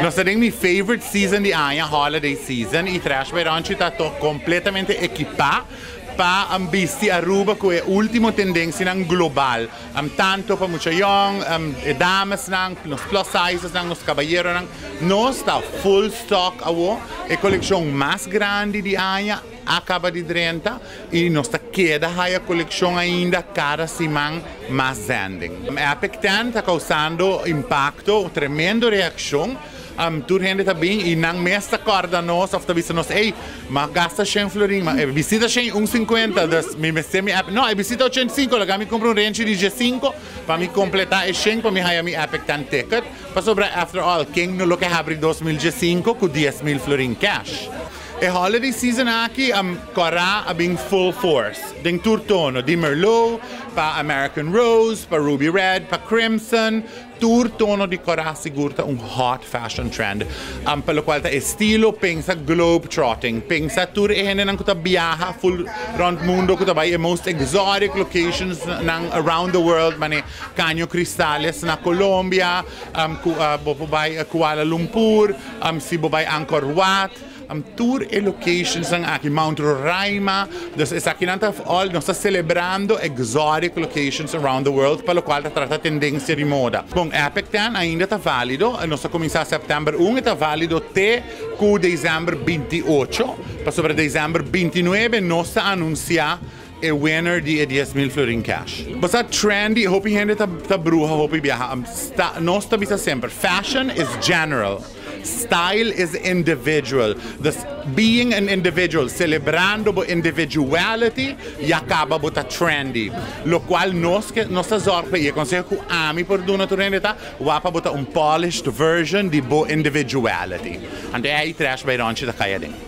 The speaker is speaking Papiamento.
Nos ta den mi favorite season di aña, holiday season, y Trash by Ronchi ta completamente ekipa pa bisti Aruba cu e ultimo tendencianan global. Tanto pa mucha young, dames nan, nos plus sizes nan, nos caballero nan. Nos ta full stock awo, e coleccion mas grandi di aña a caba di drenta y nos ta keda haya coleccion ainda cada siman mas zending. Epic 10 ta causando impacto, tremendo reaccion. Tur hende tambe y nan mes ta corda nos of ta bisa nos, "Hey, m'a gasta 100 florin, ma e bisti 100 150, dus mi mester mi Epic, no, e bisti 85, laga mi cumpra un renchi di 5 pa mi completa e 100 pa mi haya mi Epic 10 ticket." Pasobra, after all, ken no lo ke habri 2015 cu 10 mil florin cash? E holiday season aki, cora a bin full force. Den tur tono, di Merlot, pa American Rose, pa Ruby Red, pa Crimson, tur tono di cora sigur ta un hot fashion trend. Pa lo cual ta estilo, pensa globe trotting, pensa tur e hende nan cu ta viaha full rond mundo, cu ta bay e most exotic locations nan around the world, mane Caño Cristales na Colombia, bo por bay Kuala Lumpur, si bo bay Angkor Wat, tur e locations nan aki, Mount Roraima, dus esaki nan ta all, nos ta celebrando exotic locations around the world, pa lo cual ta trata tendencia di moda. Bon, Epic 10 ainda ta valido, nos ta cuminsa september 1, ta valido te cu december 28, pasobra december 29 nos ta anuncia e winner di 10 mil florin cash. Basta trendy, hopi hende ta bruha, hopi biaha. Nos ta bisa semper, fashion is general. Style is individual. This being an individual, celebrando bo individuality, ya caba bo ta trendy. Lo cual nos ke nos ta zorg pa e conseho cu ami por duna tur hende ta, wak pa bo ta un polished version di bo individuality. Anto ey Trash by Ronchi ta caya den.